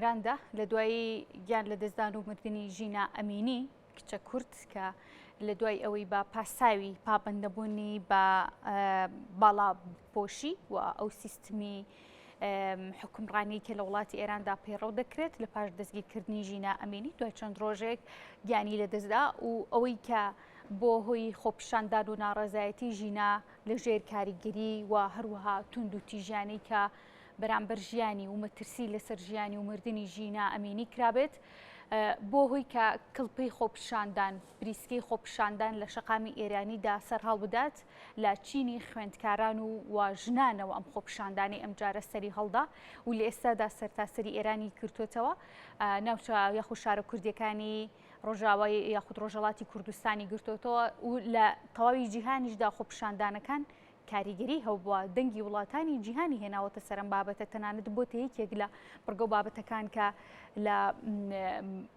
ئێراندا لە دوایی گیان لەدەستدان و مردنی ژینا ئەمینی کچە کورد کە لە دوای ئەوەی بە پاساوی پابەندنەبوونی بە باڵا پۆشی و ئەو سیستمی حکومڕانی کە لە وڵاتی ئێراندا پەیڕەو دەکرێت لە پاش دەستگیرکردنی ژینا ئەمینی دوای چەند ڕۆژێک گیانی لەدەستدا و ئەوەی کە بۆ هۆی خۆپیشاندان و ناڕەزایەتی ژینا لە ژێر کاریگەری و هەروەها توند و تیژیانەی کە بەرامبەر ژیانی و مەترسی لەسەر ژیانی و مردنی ژینا ئەمینی کرابێت بۆ هۆی کە کڵپەی خۆپیشاندان بریسکەی خۆپیشاندان لە شەقامی ئێرانیدا سەرهەڵبدات لە چینی خوێندکاران و و ژنانەوە ئەم خۆپیشاندانەی ئەمجارە سەری هەڵدا و لە ئێستادا سەرتاسەری ئێرانی گرتووەتەوە ناوچە یاخود شارە کوردیەکانی ڕۆژاوای یاخود ڕۆژهەڵاتی کوردستانی گرتووەتەوە و لە تەواوی جیهانیشدا خۆپیشاندانەکان کاریگەری هەبووە، دەنگی وڵاتانی جیهانی هێناوەتە سەر ئەم بابەتە، تەنانەت بۆتە یەکێک لە بڕگە و بابەتەکان کە لە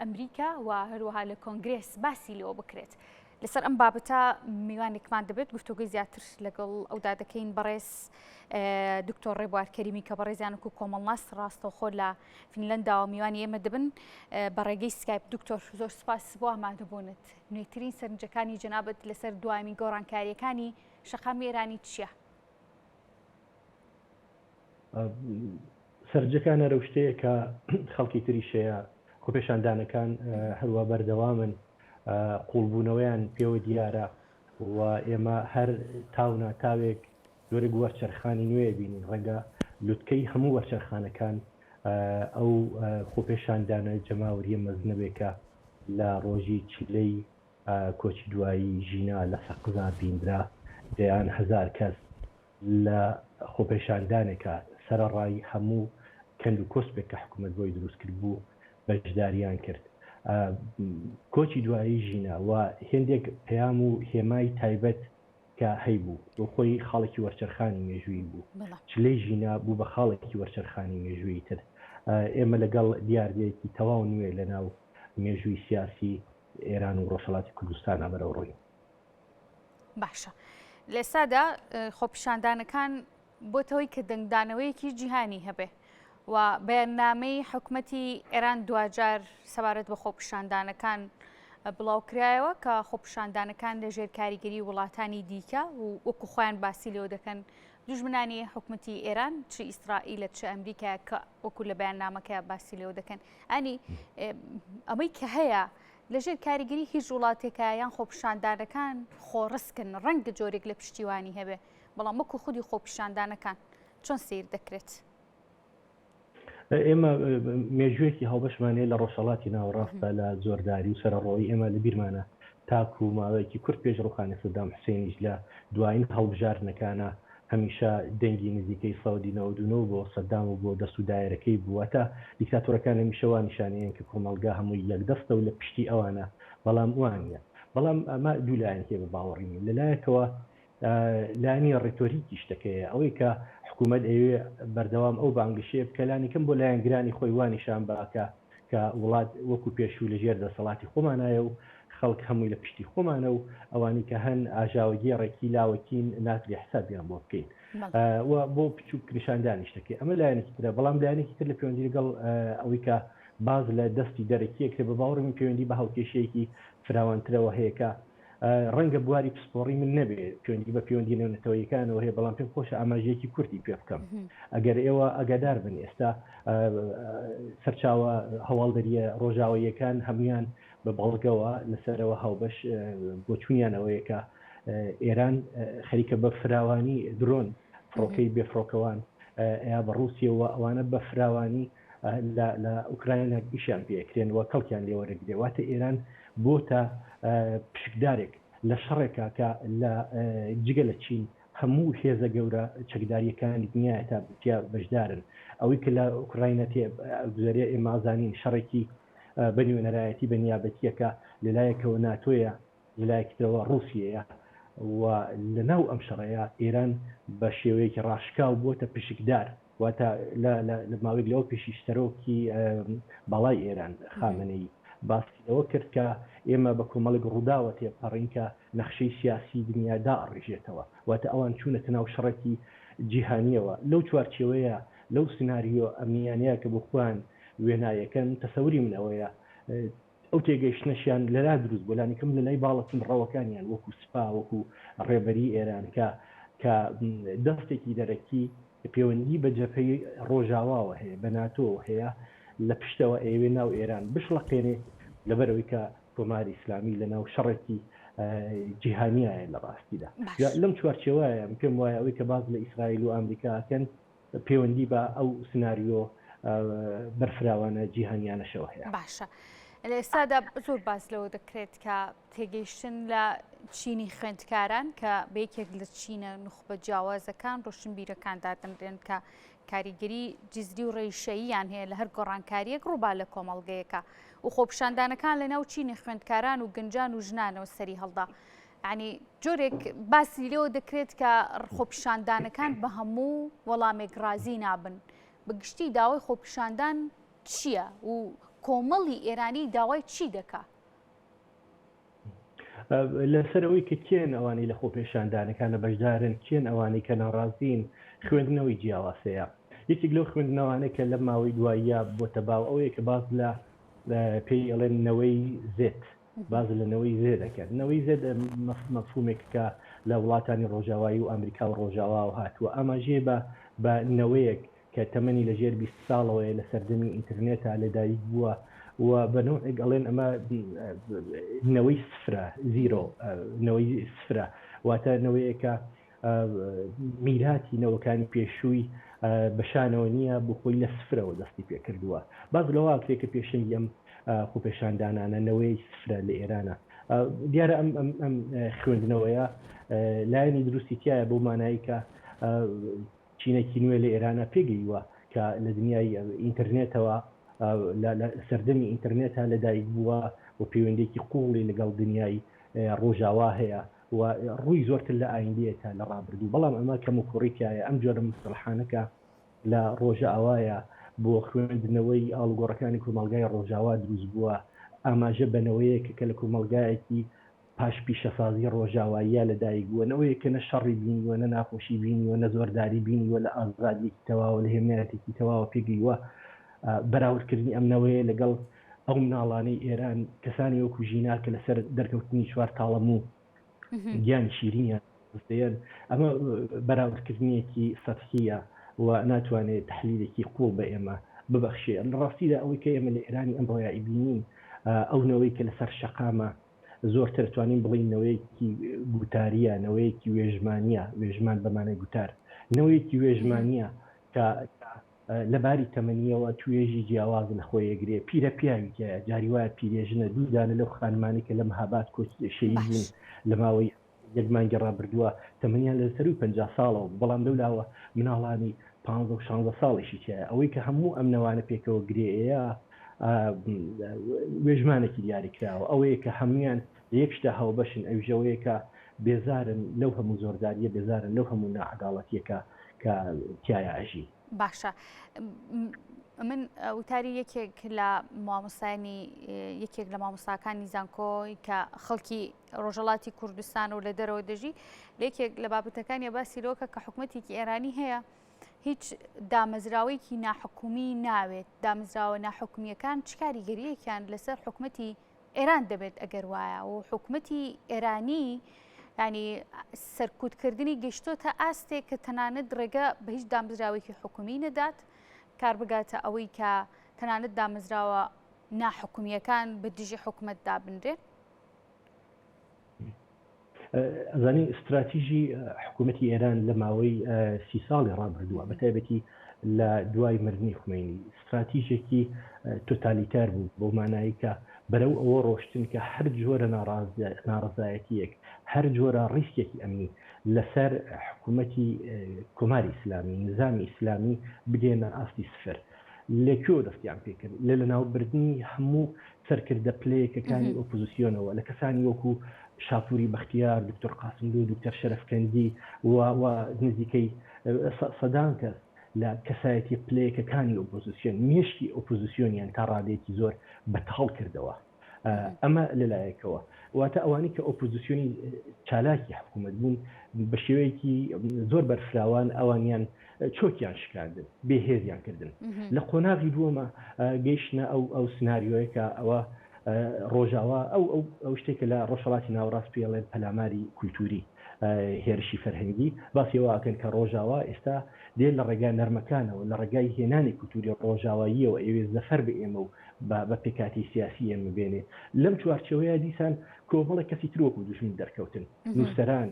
ئەمریکا و هەروەها لە کۆنگرێس باسی لێوە بکرێت. لەسەر ئەم بابەتە میوانێکمان دەبێت گفتوگۆی زیاتر لەگەڵ ئەودا دەکەین بەڕێز دکتۆر ڕێبوار کەریمی کە بەڕێزیان وەکو کۆمەڵناس ڕاستەوخۆ لە فینلەنداوە میوانی ئێمە دەبن بە ڕێگەی سکایپ دکتۆر زۆر سپاس بۆ ئامادەبوونت نوێترین سەرنجەکانی جەنابت لەسەر دوایین گۆڕانکاریەکانی شەقامی ئێرانی چییە؟ سەرنجەکان هەر ئەو شتەیە کە خەڵکی تریش هەیە، خۆپێشاندانەکان هەروا بەردەوامن، قووڵبوونەوەیان پێوە دیارە و ئێمە هەر تاو نا تاوێک جۆرێک وەرچەرخانی نوێ بینین، ڕەنگە لوتکەی هەموو وەرچەرخانەکان ئەو خۆپێشاندانە جەماوەرییە مەزنە بێ کە لە ڕۆژی چلەی کۆچی دوایی ژینا لە سەقزا بیندرا، دەیان هەزار کەس لە خۆپێشاندانێکا سەرەڕای هەموو کەند و کۆسپێک کە حکوومەت بۆی دروست کردبوو بەشداریان کرد. کۆچی دوایی ژینا و هێندێک پەیام و هێمای تایبەت کە هەیبوو، بۆ خۆی خاڵێکی وەرچەرخانی مێژوویی بوو. چلەی ژینا بوو بە خاڵێکی وەرچەرخانی مێژوویی تر. ئێمە لەگەڵ دیاردەیەکی تەواو نوێ لەناو مێژووی سیاسی ئێران و ڕۆژهەڵاتی کوردستانا بەرەوڕووین. باشە لە ئێستادا خۆپیشاندانەکان بۆتە هۆی کە دەنگدانەوەیەکی جیهانی هەبێ و بەیاننامەی حکومەتی ئێران دواجار سەبارەت بە خۆپیشاندانەکان بڵاوکرایەوە کە خۆپیشاندانەکان لە ژێر کاریگەری وڵاتانی دیکە و وەکو خۆیان باسی لێوە دەکەن دوژمنانی حکومەتی ئێران چ ئیسرائیلە چ ئەمریکا کە وەکو لە بەیاننامەکە باسی لێوە دەکەن ئەنی ئەمەی کە هەیە لەژێر کاریگەری هیچ وڵاتێکە یان خۆپیشاندانەکان خۆڕسکن ڕەنگە جۆرێک لە پشتیوانی هەبێ بەڵام وەکو خودی خۆپیشاندانەکان چۆن سیر دەکرێت؟ ئێمە مێژوویەکی هاوبەشمان هەیە لە ڕۆژهەڵاتی ناوەڕاستدا لە زۆرداری و سەرەڕۆیی ئێمە لە بیرمانە تاکو ماوەیەکی کورت پێش ڕوخانی سەدام حوسێنیش لە دوایین هەڵبژاردنەکانا هەمیشە دەنگی نزیکەی 99% بۆ سەدام و بۆ دەست و دایەرەکەی بوو واتە دیکتاتۆرەکان هەمیشە وا نیشانەیەن کە کۆمەڵگا هەمووی یەک دەستە و لە پشتی ئەوانە بەڵام وا نییە بەڵام ئەمە دوو لایەن هەیە بە باوەڕی من لە لایەکەوە لایەنی ڕیتۆریکی شتەکەیە ئەوەی کە حکوومەت ئەیەوێ بەردەوام ئەو بانگەشەیە بکە لانیکەم بۆ لایەنگرانی خۆی وا نیشان با کە کە وڵات وەکو پێشوو لە ژێر دەسەڵاتی خۆمانایە و خەڵک هەمووی لە پشتی خۆمانە و ئەوانەی کە هەن ئاژاوەگێڕێکی لاوەکین ناکرێ حسابیان بۆ بکەین و بۆ بچووک نیشاندانی شتەکەی ئەمە لایەنێکی ترە بەڵام لایەنێکی تر لە پەیوەندی لەگەڵ ئەوەی کە باز لە دەستی دەرەکیە کرێ بە باوەڕی من پەیوەندی بە هاوکێشەیەکی فراوانترەوە هەیە کە ڕەنگە بواری پسپۆڕی من نەبێ پەیوەندی بە پەیوەندی نێونەتەوەیەکانەوە هەیە بەڵام پێم خۆشە ئاماژەیەکی کورتی پێ بکەم ئەگەر ئێوە ئەگادار بن ئێستا سەرچاوە هەواڵدەریە ڕۆژاواییەکان هەمویان بە بەڵگەوە لەسەرەوە هاوبەش بۆچوونیان ئەوەیە کە ئێران خەریکە بە فراوانی درۆن فڕۆکەی بێفڕۆکەوان ئەیا بە ڕووسیەوە ئەوانە بە فراوانی لە ئوکراینا ئیشیان پێکرێن و کەڵکیان لێوەرەگرێ واتە ئێران بۆتە پشکدارێک لە شەڕێکا کە لە جگە لە چین هەموو هێزە گەورە چەکدارییەکانی دنیا تا تیا بەشدارن. ئەوەی کە لە ئۆکراینا تێ ئەگوزەرێ ئێمە ئەزانین شەڕێکی بە نوێنەرایەتی بە نیابەتییە کە لە لایەکەوە ناتۆیە لە لایەکی ترەوە ڕووسیەیە و لە ناو ئەم شەڕەیا ئێران بە شێوەیەکی ڕاشکاو بۆتە پشکدار واتە لە لە ماوەیەک لەوە پێشیش سەرۆکی باڵای ئێران خامنەیی باسی لەوە کرد کە ئێمە بە کۆمەڵێک ڕووداوە تێپەڕین کە نەخشەی سیاسی دنیا دائەڕیژێتەوە، واتە ئەوان چوونەتە ناو شەڕێکی جیهانییەوە، لەو چوارچێوەیە، لەو سناریۆ ئەمنییانەیە کە بۆ خۆیان وێنایەکەن، تەسەوری من ئەوەیە ئەو تێگەیشتنەشیان لەلا دروست بووە، لانیکەم لە لای باڵە توندڕەوەکانیان وەکو سپا، وەکو ڕێبەری ئێران کە کە دەستێکی دەرەکی پێوەندی بە جەبهەی ڕۆژاواوە هەیە، بە ناتۆوە هەیە، لە پشتەوە ئەیەوێ ناو ئێران بشڵەقێنێ، لەبەرئەوەی کە کۆماری ئیسلامی لە ناو شەڕێکی جیهانیایە لە ڕاستیدا. جا لەم چوارچێوەیە من پێم وایە ئەوەی کە باس لە ئیسرائیل و ئامریکا ئەکەن پێوەندی بە ئەو سناریۆ بەرفراوانە جیهانیانەشەوە هەیە. باشە لە ئێستادا زۆر باس لەوە دەکرێت کە تێگەیشتن لە چینی خوێندکاران کە بە یەکێک لە چینە نوخبە جیاوازەکان ڕۆشنبیرەکان دادەنرێن کە کاریگەری جزری و ڕیشەییان هەیە لە هەر گۆڕانکارییەک ڕووبا لە کۆمەڵگەیەکە و خۆپیشاندانەکان لە ناو چینی خوێندکاران و گەنجان و ژنانەوە سەری هەڵدا. یعنی جۆرێک باسی لێوە دەکرێت کە خۆپیشاندانەکان بە هەموو وەڵامێک ڕازی نابن. بە گشتی داوای خۆپیشاندان چییە و کۆمەڵی ئێرانی داوای چی دەکا؟ لەسەر ئەوەی کە کێن ئەوانەی لە خۆپێشاندانەکانە بەشدارن، کێن ئەوانەی کە ناڕازین، خوێندنەوەی جیاواز هەیە. یەکێک لەو خوێندنەوانە کە لەم ماوەی دواییە بۆتە باو ئەوەیە کە باس لە پێی ئەڵێن نەوەی زێد، باس لە نەوەی زێد ئەکەن. نەوەی زێد مەفهومێک کە لە وڵاتانی ڕۆژاوایی و ئامریکا و ڕۆژاواوە هاتووە، ئاماژەیە بە بە نەوەیەک کە تەمەنی لە ژێر 20 ساڵەوەیە لە سەردەمی ئینترنێتا لە دایک بووە و بە نەوعێک ئەڵێن ئەمە نەوەی سفرە، zero، نەوەی سفرە، واتە نەوەیەکە میراتی نەوەکانی پێشووی بە شانەوە نییە، بۆ خۆی لە سفرەوە دەستی پێ کردووە. باس لەوە ئەکرێ کە پێشەنگی ئەم خۆپێشاندانانە نەوەی سفرە لە ئێرانە. دیارە ئەم ئەم خوێندنەوەیە لایەنی دروستی تیایە بەو مانایەی کە چینێکی نوێ لە ئێرانە پێگەیوە کە لە دنیای ئینتەرنێتەوە لە سەردەمی ئینتەرنێتا لەدایک بووە و پەیوەندییەکی قووڵی لەگەڵ دنیای ڕۆژاوا هەیە و ڕووی زۆرتر لە ئایندەیە تا لە ڕابردوو، بەڵام ئەمە کەموکوڕی تیایە، ئەم جۆرە موستەڵەحانە کە لە ڕۆژئاوایە بۆ خوێندنەوەی ئاڵوگۆڕەکانی کۆمەڵگای ڕۆژاوا دروست بووە، ئاماژە بە نەوەیەکە کە لە کۆمەڵگایەکی پاش پیشەسازی ڕۆژاواییە لە دایک بووە، نەوەیەک کە نە شەڕی بینیوە، نە ناخۆشی بینیوە، نە زۆرداری بینیوە، لە ئازادییەکی تەواوە، لە هێمنایەتێکی تەواوە پێگەیوە، بەراوردکردنی ئەم نەوەیە لەگەڵ ئەو مناڵانەی ئێران، کەسانی وەکو ژینا کە لەسەر دەرکەوتنی چوار تاڵە موو گیانی شیرینیان لەدەست دەیەن، ئەمە بەراوردکردنێکی سەتحییە و ناتوانێت تەحلیلێکی قووڵ بە ئێمە ببەخشێ. لە ڕاستیدا ئەوەی کە ئێمە لە ئێرانی ئەمڕۆیا ئەیبینین، ئەو نەوەی کە لەسەر شەقامە، زۆرتر توانین بڵێین نەوەیەکی گوتارییە، نەوەیەکی وێژمانییە، وێژمان بە مانای گوتار، نەوەیەکی وێژمانییە کە لە باری تەمەنییەوە توێژی جیاواز لە خۆی ئەگرێ، پیرە پیاوی تیایە، جاری وایە پیرێژنە، دوو دانە لەو خانمانەی کە لە مهاباد کۆچ شەهید باش. بوون لە ماوەی یەک مانگی ڕابردووە تەمەنیان لە سەرووی 50 ساڵەوە بوو، بەڵام لەو لاوە مناڵانی پانزە و شانزە ساڵیشی تیایە. ئەوەی کە هەموو ئەم نەوانە پێکەوە گرێیە وێژمانێکی دیاریکراوە، ئەوەیە کە هەموویان لە یەک شتدا هاوبەشن، ئەویش ئەوەیە کە بێزارن لەو هەموو زۆردارییە، بێزارن لەو هەموو ناعەداڵەتییە کە کە تیایا ئەژین. باشە من وتاری یەکێک لە مامۆستایانی یەکێک لە مامۆستاکانی زانکۆی کە خەڵکی ڕۆژەڵاتی کوردستان و لە دەرەوە دەژی لە یەکێک لە بابەتەکانی باسی لەوەکە کە حکوومەتێکی ئێرانی هەیە هیچ دامەزراوەیەکی ناحکومی ناوێت دامەزراوە ناحکومیەکان چ کاریگەریەکیان لەسەر حکوومەتی ئێران دەبێت ئەگەر وایە و حکومەتی ئێرانی ینی سەرکوتکردنی گەشتۆتە ئاستێک کە تەنانەت ڕێگە بە هیچ دامەزراوێکی حکومی نەدات کار بگاتە ئەوەی کە تەنانەت دامەزراوە ناحکومیەکان بە دژی حکومەت دابنرێن. ئەزانی ستراتیژی حکوومەتی ئێران لە ماوەی سی ساڵی ڕابردووە بە تایبەتی لە دوای مردنی خومەینی ستراتیژێکی تۆتالیتار بوو بەو مانایی کە بەرەو ئەوە ڕۆشتن کە هەر جۆرە ناڕەزایەتییەک هەر جۆرە ڕیسکێکی ئەمنی لەسەر حکوومەتی کۆماری ئیسلامی نزامی ئیسلامی بگەیەنە ئاستی سفر لە کوێوە دەستیان پێکرد؟ لە لەناوبردنی هەموو سەرکردە پلەیەکەکانی ئۆپۆزیسیۆنەوە، لە کەسانی وەکو شاپوری بەختیار، دکتۆر قاسملوو، دکتەر شەرەفکەندی و و نزیکەی سەدان کەس لە کەسایەتیە پلەیەکەکانی ئۆپۆزیسیۆن، مێشکی ئۆپۆزیسیۆنیان تا ڕادەیەکی زۆر بەتاڵ کردەوە. ئەمە لەلایەکەوە. واتە ئەوانەی کە ئۆپۆزیسیۆنی چالاکی حکوومەت بوون بە شێوەیەکی زۆر بەرفراوان ئەوانیان. چۆکیان شکاندن، بێ هێزیان کردن. لە قۆناغی دووەما گەیشتنە ئەو ئەو سناریۆیە کە ئەوە ڕۆژاوا ئەو ئەو ئەو شتێک کە لە ڕۆژهەڵاتی ناوەڕاست پێی ئەڵێن پەلاماری کولتووری، هێرشی فەرهەنگی، باسی ئەوە ئەکەن کە ڕۆژاوا ئێستا دێ لە ڕێگا نەرمەکانەوە، لە ڕێگای هێنانی کولتووری ڕۆژاواییەوە ئەیەوێ زەفەر بە ئێمە و بە بە پێکهاتەی سیاسی ئێمە بێنێ. لەم چوارچێوەیە دیسان کۆمەڵێک کەسی تر وەکوو دوژمن دەرکەوتن، نووسەران،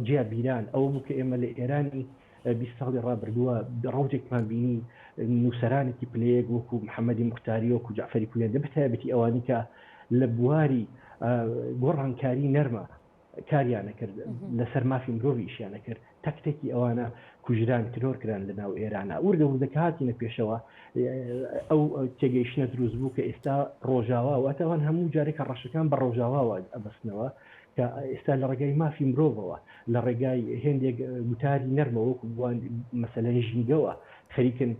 جیابیران، ئەوە بوو کە ئێمە لە ئێرانی 20 ساڵی ڕابردووە ڕەوتێکمان بینی نووسەرانێکی پلەیەک وەکو محەممەدی موختاری وەکو جەعفەری پویەندە بەتایبەتی ئەوانی کە لە بواری گۆڕانکاری نەرمە کاریانە کرد لەسەر مافی مرۆڤی ئیشیانە کرد تەک تەکی ئەوانە کوژران ترۆر کران لە ناو ئێرانە وردە وردە کە هاتینە پێشەوە ئەو تێگەیشتنە دروست بوو کە ئێستا ڕۆژاوا واتە ئەوان هەموو جارێکە ڕەشەکان بە ڕۆژاواوە ئەبەستنەوە کە ئێستا لە ڕێگای مافی مرۆڤەوە لە ڕێگای هێندێک گوتاری نەرمەوە وەکو بوان مەسەلەن ژینگەوە خەریکن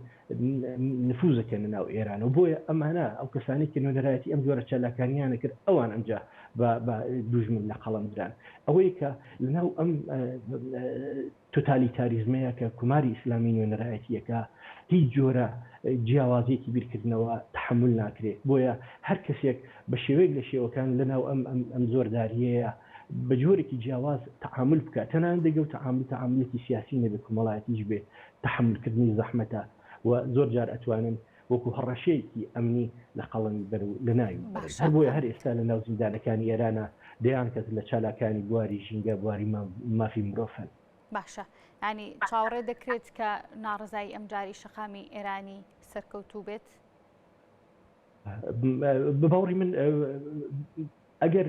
نفوزەکەنە ناو ئێرانەوە بۆیە ئەمانە ئەو کەسانی کە نوێنەرایەتی ئەم جۆرە چالاکانیانە کرد ئەوان ئەمجا بە دوژمن لە قەڵەم دران ئەوەی کە لەناو ئەم تۆتالیتاریزمەیە کە کوماری ئیسلامی نوێنەرایەتیەکە هیچ جۆرە جیاوازیەکی بیرکردنەوە تەحەمول ناکرێ بۆیە هەر کەسێک بە شێوەیەک لە شێوەکان لەناو ئەم ئەم زۆرداریەیە بە جۆرێکی جیاواز تەعامول بکات تەنانەت دەگەڵ تەعامول تەعامولێکی سیاسی نەبێ کۆمەڵایەتیش بێ تەحەمولکردنی زەحمەتە و زۆر جار ئەتوانن وەکو هەڕەشەیەکی ئەمنی لە قەڵەمی بەر و لە ناوی بەرن. باشە. هەر بۆیە هەر ئێستا لە ناو زیندانەکانی ئێرانە دەیان کەس لە چالاکانی بواری ژینگە، بواری مافی مرۆڤ هەن. باشە. یانی چاوەڕێ دەکرێت کە ناڕەزایی ئەمجارەی شەقامی ئێرانی سەرکەوتوو بێت؟ بە باوەڕی من ئەگەر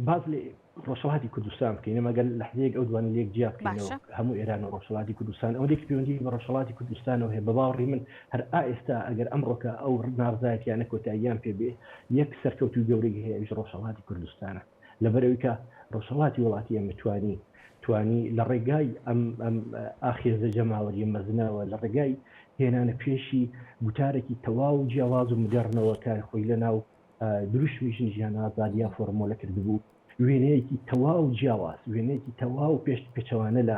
باس لە ڕۆژهەڵاتی کوردستان بکەین ئەمە گەر لەحزەیەک ئەو دوانە لێک جیا بکەینەوە باشە. هەموو ئێران و ڕۆژهەڵاتی کوردستان ئەوەندێک پەیوەندی بە ڕۆژهەڵاتی کوردستانەوە هەیە بە باوەڕی من هەر ئا ئێستا ئەگەر ئەمڕۆکە ئەو ناڕزایەتیانە کۆتاییان پێ بێ یەک سەرکەوتووی گەورەی هەیە ئەویش ڕۆژهەڵاتی کوردستانە لەبەرئەوەی کە ڕۆژهەڵاتی وڵاتی ئێمە توانی توانی لە ڕێگای ئەم ئەم ئاخێزە جەماوەریە مەزنەوە لە ڕێگای هێنانە پێشی گوتارێکی تەواو جیاواز و مدێڕنەوە کە خۆی لە ناو دروشمی ژن ژیان ئازادی یا فۆرمۆلە کردبوو، وێنەیەکی تەواو جیاواز، وێنەیەکی تەواو پێش پێچەوانە لە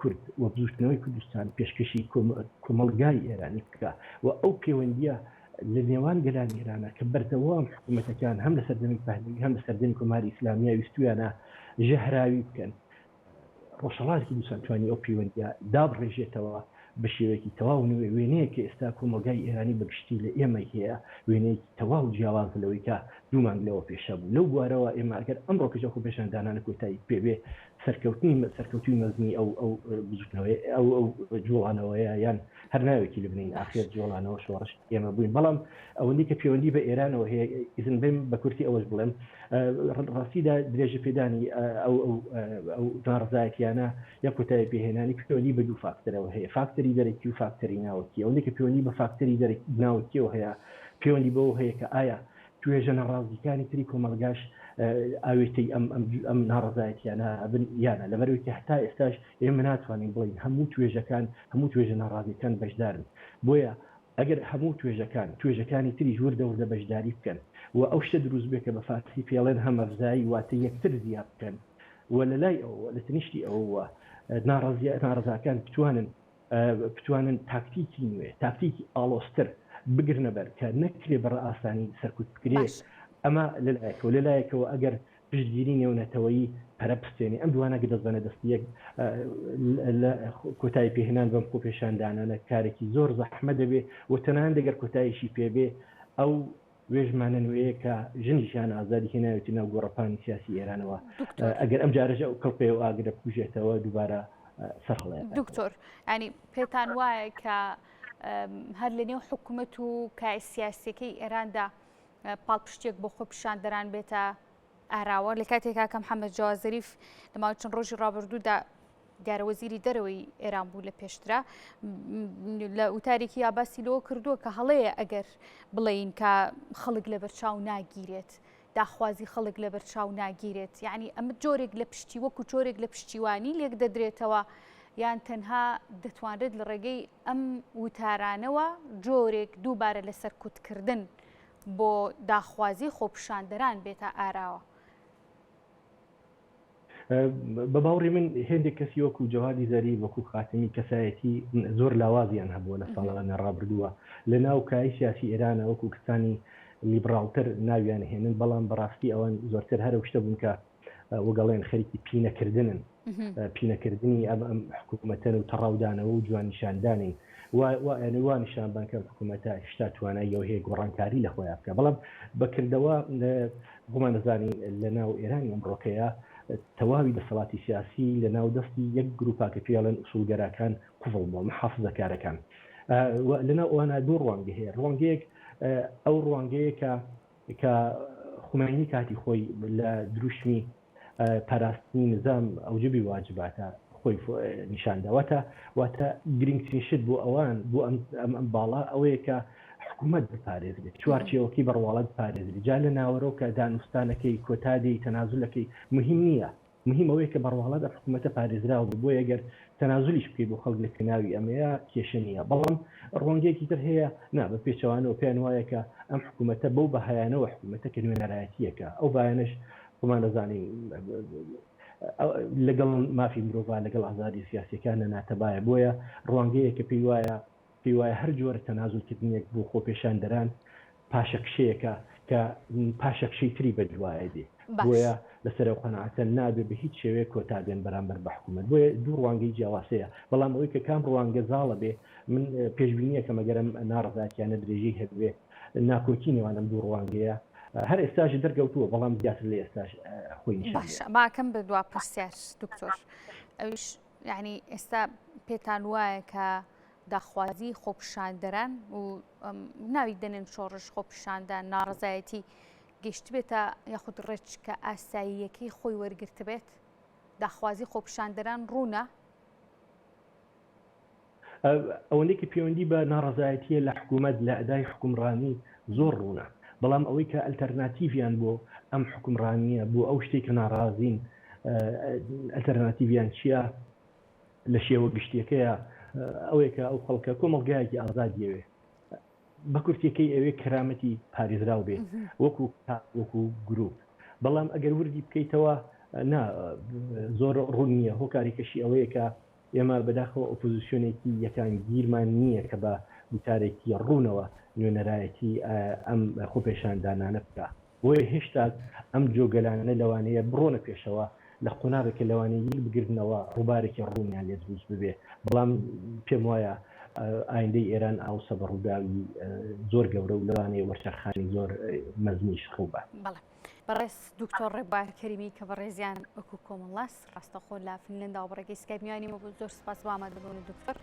کورد و بزووتنەوەی کوردستان پێشکەشی کۆمەڵگای ئێرانی بکا و ئەو پێوەندییە لە نێوان گەلانی ئێرانە کە بەردەوام حکوومەتەکان هەم لە سەردەمی پەهلەوی هەم لە سەردەمی کۆماری ئیسلامییا ویستوویانە ژەهراوی بکەن ڕۆژهەڵاتی کوردستان توانی ئەو پەیوەندییە دابڕێژێتەوە بە شێوەیەکی تەواو نوێ، وێنەیەک کە ئێستا کۆمەڵگای ئێرانی بە گشتی لە ئێمەی هەیە، وێنەیەکی تەواو جیاوازە لەوەی کە دوو مانگ لەوە پێش هەبوو. لەو بوارەوە ئێمە ئەگەر ئەمڕۆکەش ئەو خۆپێشاندانانە کۆتایی پێ بێ، سەرکەوتنی سەرکەوتووی مەزنی ئەو ئەو بزووتنەوەیە ئەو ئەو جووڵانەوەیە یان هەر ناوێکی لێ بنێین باش. ئاخێز جووڵانەوە شۆڕش ئێمە بووین. بەڵام ئەوەندەی کە پێوەندی بە ئێرانەوە هەیە ئیزن بەیم بە کورتی ئەوەش بڵێم ڕاستیدا درێژە پێدانی ئەو ئەو ناڕەزایەتیانە یا کۆتایی پێهێنانی پەیوەندی بە دوو فاکتەرەوە هەیە فاکتەری دەرەکی و فاکتەری ناوەکی ئەوەندەی کە پەیوەندی بە فاکتەری دەرەکی ناوەکیەوە هەیە پەیوەندی بەوە هەیە کە ئایا توێژە ناڕازیکانی تری کۆمەڵگاش ئاوێتەی ئەم ئەم ناڕەزایەتیانە ئەبن یانە لەبەرەوەی کە هەتا ئێستاش ئێمە ناتوانین بڵێین هەموو توێژەکان هەموو توێژە ناڕازیەکان بەشدارن بۆیە ئەگەر هەموو توێژەکان، توێژەکانی تریش وردە وردە بەشداری بکەن و ئەو شتە دروست بێ کە بە فارسی پێڵێن هەمەفزایی واتە یەکتر زیا بکەن و لە لای ئەوەوە لە تنیشتی ئەوەوە ناڕەزیا ناڕەزاکان بتوانن بتوانن تاکتیکی نوێ، تاکتیکی ئاڵۆزتر بگرنە بەر کە نەکرێ بە ئاسانی سەرکوت بکرێ باش. ئەمە لە لایەکەوە، لە لایەکەوە ئەگەر پشتگیری نێونەتەوەیی پەرە بستێنێ، ئەم دوانە گە دەست بەنە دەستی یەک لە کۆتایی پێهێنان بەم خۆپێشاندانانە کارێکی زۆر زەحمەت دەبێ و تەنانەت گەر کۆتاییشی پێ بێ ئەو وێژمانە نوێیە کە ژن ژیان ئازادی هێناوێتی ناو گۆڕەپانی سیاسی ئێرانەوە دکتۆر. ئەگەر ئەم جارەش ئەو کڵپەی و ئاگرە بکوژێتەوە دووبارە سەر هەڵەیەکاتەوە. دکتۆر یانی پێتان وایە کە هەر لە نێو حکومەت و کایە سیاسیەکەی ئێراندا پاڵپشتیەک بۆ خۆپیشاندەران بێتە ئاراوە لە کاتێکا کە محەممەد جەواد زەریف لە ماوەی چەند ڕۆژی ڕابردوودا دیارە وەزیری دەرەوەی ئێران بوو لە پێشترا لە وتارێکی یا باسی لەوە کردووە کە هەڵەیە ئەگەر بڵێین کە خەڵک لەبەرچاو ناگیرێت داخوازی خەڵک لەبەرچاو ناگیرێت یعنی ئەمە جۆرێک لە پشتی وەکو جۆرێک لە پشتیوانی لێک دەدرێتەوە یان تەنها دەتوانرێت لە ڕێگەی ئەم وتارانەوە جۆرێک دووبارە لە سەرکوتکردن بۆ داخوازی خۆپیشاندەران بێتە ئاراوە. بە باوڕی من هێندێک کەسی وەکو جەوادی زەریف، وەکو خاتمی کەسایەتی زۆر لاوازیان هەبووە لە ساڵانی ڕابردووە لە ناو کایەی سیاسی ئێرانە وەکو کەسانی لیبڕاڵتر ناویان هێنن، بەڵام بەڕاستی ئەوان زۆرتر هەر ئەو شتە بوون کە وەگەڵێن خەریکی پینەکردنن، پینەکردنی ئەم ئەم حکوومەتەن و تەڕاودانەوە و جوان نیشاندانین وا وا یانی وا نیشان بەن کە ئەم حکوومەتە هێشتا توانای ئەوە هەیە گۆڕانکاری لە خۆیا بکا بەڵام بە کردەوە خۆمان دەزانین لە ناو ئێرانی ئەمڕۆکەیە تەواوی دەسەڵاتی سیاسی لە ناو دەستی یەک گروپا کە پێی ئەڵێن ئوسوڵگەراکان قوفڵ بووە محافزەکارەکان و لە ناو ئەوانە دوو ڕوانگە هەیە ڕوانگەیەک ئەو ڕوانگەیە کە کە خومەینی کاتی خۆی لە دروشمی پاراستنی نزام ئەوجبی واجباتە خۆی نیشاندا واتە واتە گرنگترین شت بۆ ئەوان بۆ ئەم ئەم باڵا ئەوەیە کە حکوومەت بپارێزرێت چوارچێوەکەی بەڕواڵەت بپارێزرێت جا لە ناوەرۆکە دانوستانەکەی کۆتا دێی تەنازولەکەی مهم نییە مهم ئەوەیە کە بەڕواڵەت ئەم حکوومەتە پارێزراو بێ بۆیە گەر تەنازولیش بکەی بۆ خەڵک لە پێناوی ئەمەیە کێشە نییە بەڵام ڕوانگەیەکی تر هەیە نا بە پێچەوانەوە پێیان وایە کە ئەم حکوومەتە بەو بەهایانەوە حکوومەتە کە نوێنەرایەتییەکە ئەو بایانەش خۆمان دەزانین لەگەڵ مافی مرۆڤ لەگەڵ ئازادی سیاسیەکانە ناتەبایە بۆیە ڕوانگەیە کە پێی وایە پێی وایە هەر جۆرە تەنازولکردنێک بۆ خۆپێشاندەران پاشەکشەیەکە کە پاشەکشەی تری بەدوایە دێ بۆیە لەسەر ئەو قەناعەتە نابێ بە هیچ شێوەیەک کۆتا بێن بەرامبەر بە حکوومەت بۆیە دوو ڕوانگەی جیاواز هەیە بەڵام ئەوەی کە کام ڕوانگە زاڵە بێ من پێشبینیەکەم ئەگەر ئەم ناڕەزایەتیانە درێژەی هەبێ ناکۆکی نێوان ئەم دوو ڕوانگەیە هەر ئێستاش دەرکەوتووە بەڵام زیاتر لە ئێستاش خۆی نیشان باشە باکەم بە دوا پرسیار دکتۆر ئەویش یعنی ئێستا پێتان وایە کە داخوازی خۆپیشاندەران و ناوی دەنێن شۆڕش خۆپیشاندان ناڕزایەتی گەشتبێتە یاخود ڕێچکە ئاساییەکەی خۆی وەرگرتبێت داخوازی خۆپیشاندەران ڕوونە ئەوەندەی کە پەیوەندی بە ناڕەزایەتییە لە حکوومەت، لە ئەدای حوکمڕانی زۆر ڕوونە. بەڵام ئەوەی کە ئەلتەرناتیڤیان بۆ ئەم حوکمڕانییە، بۆ ئەو شتەی کە ناڕازین، ئەلتەرناتیڤیان چییە لە شێوە گشتییەکەیە، ئەوەیە کە ئەو خەڵکە کۆمەڵگایەکی ئازاد یەوێ. بە کورتییەکەی ئەوێ کەرامەتی پارێزراو بێ وەکوو تاک، وەکوو گرووپ. بەڵام ئەگەر وردی بکەیتەوە، نا، زۆر ڕوون نییە. هۆکارێکەشی ئەوەیە کە ئێمە بەداخەوە ئۆپۆزیسیۆنێکی یەکانگیرمان نییە کە بە گوتارێکی ڕوونەوە نوێنەرایەتی ئەم خۆپێشاندانانە بکا. بۆیە هێشتا ئەم جۆگەلانە لەوانەیە بڕۆنە پێشەوە، لە قۆناغێک لەوانەیە یەک بگرنەوە ڕووبارێکی ڕوونیان لێ دروست ببێ، بەڵام پێم وایە ئایندەی ئێران ئاوسە بە ڕووداوی زۆر گەورە و لەوانەیە وەرچەرخانی زۆر مەزنیش ڕووبات. بەڵێ بەڕێز دکتۆر ڕێبوار کەریمی کە بەڕێزیان وەکو کۆمەڵناس ڕاستەخۆ لە فینلەنداوە بە ڕێگەی سکایپ میوانی مە بوو زۆر سپاس بۆ ئامادەبوونت دکتۆر.